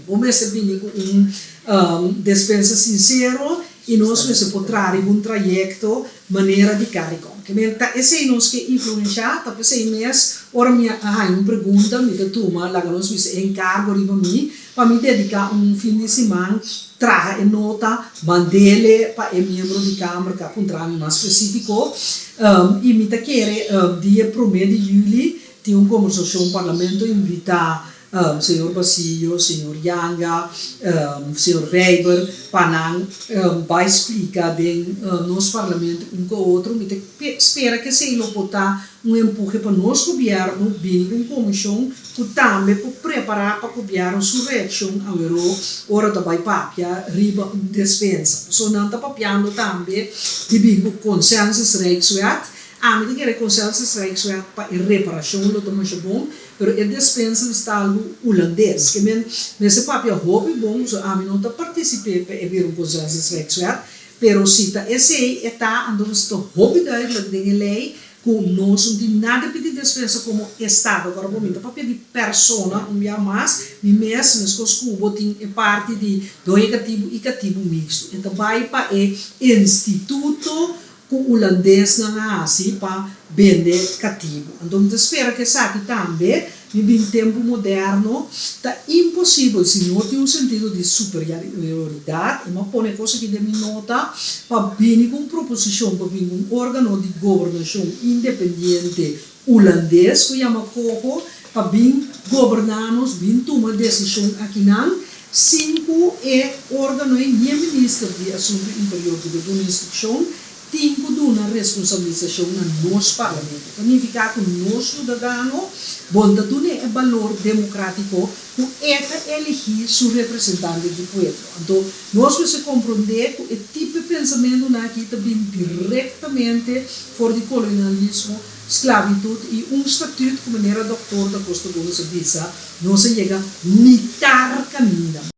Bo mester bini ku un despensa sinsero i nos mester por traha riba un trayekto manera di Caricom. Ke men ta esei nos ke influenshá, ta p'esei mes ora mi a haña un pregunta mi ta tuma laga nos bisa e enkargo riba mi pa mi dediká un fin di siman traha e nota, mand'ele pa e miembro di Kamer ku a puntra mi mas spesífiko i mi ta kere dia promé di yüli tin un kombersashon Parlamento invitá Señor Basilio, señor Janga, señor Wijber pa nan bai splika den nos Parlamento un ku otro. Mi ta spera ku esei lo por ta un empuhe pa nos gobièrnu bini ku un komishon ku tambe por prepará pa gobièrnu su reakshon aweró ora ta bai papia riba un despensa. Pasobra nan ta papiando tambe di bin ku Consensus Rijkswet. Ami ta kere Consensus Rijkswet pa e reparashon lo ta masha bon, Pero e despensa ta algu hulandes. Ke men mester papia hopi bon, so ami no ta partisip'é pa e bira un consensusrijkswet, pero si ta esei e ta, anto mester ta hopi duidelijk den e lei ku nos no tin nada pidi despensa komo estado. Ora bo mi ta papia di persona un bia mas, mi mes, meskos ku bo tin e parti di doño katibu i katibu mixto. E ta bai pa e instituto ku hulandesnan a hasi pa bende katibu. Anto mi ta spera ku esaki tambe mi bin tempu moderno. Ta imposibel si no tin un sentido di superioridat, i mi a pone e kos aki den mi nota, pa bini ku un proposishon pa bin ku un organo di gobernashon independiente hulandes ku yama Coho pa bin goberná nos, bin tuma desishon akinan sin ku e organo ei ni e minister di Asuntu Interior ku ta duna instrukshon tin ku duna responsabilisashon na nos parlamento. Ta nifiká ku nos siudadano bon ta dun'é e balor demokratiko ku e ta eligí su representante di pueblo. Anto nos mester komprondé ku e tipo e pensamentunan aki ta bin direktamente for di kolonialismo, sklabitut i un statut ku manera Dòktor Da Costa Gomez a bisa, nos a yega mitar kaminda.